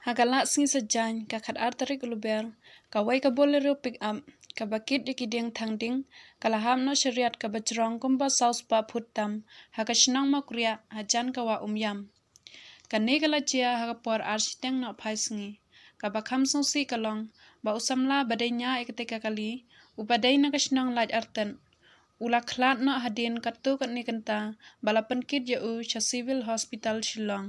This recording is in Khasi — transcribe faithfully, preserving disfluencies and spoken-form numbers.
Ha ka lad sngi Saitjaiñ, ka khatar tarik u Lber, kawei ka Bolero pickup kaba kit ïa ki dieng thang ding ka la hap noh sha riat kaba jrong kumba saw spah phut tam ha ka shnong Mawkriah hajan ka wah Umiam. Kane ka la jia ha ka por ar shiteng nohphai sngi. Kaba kham sngewsih ka long ba u samla ba dei ñiah ïa katei ka kali, uba dei na ka shnong Laitartat, u la khlad noh hadien katto katne kynta ba la pynkit ïa u sha Civil Hospital Shillong.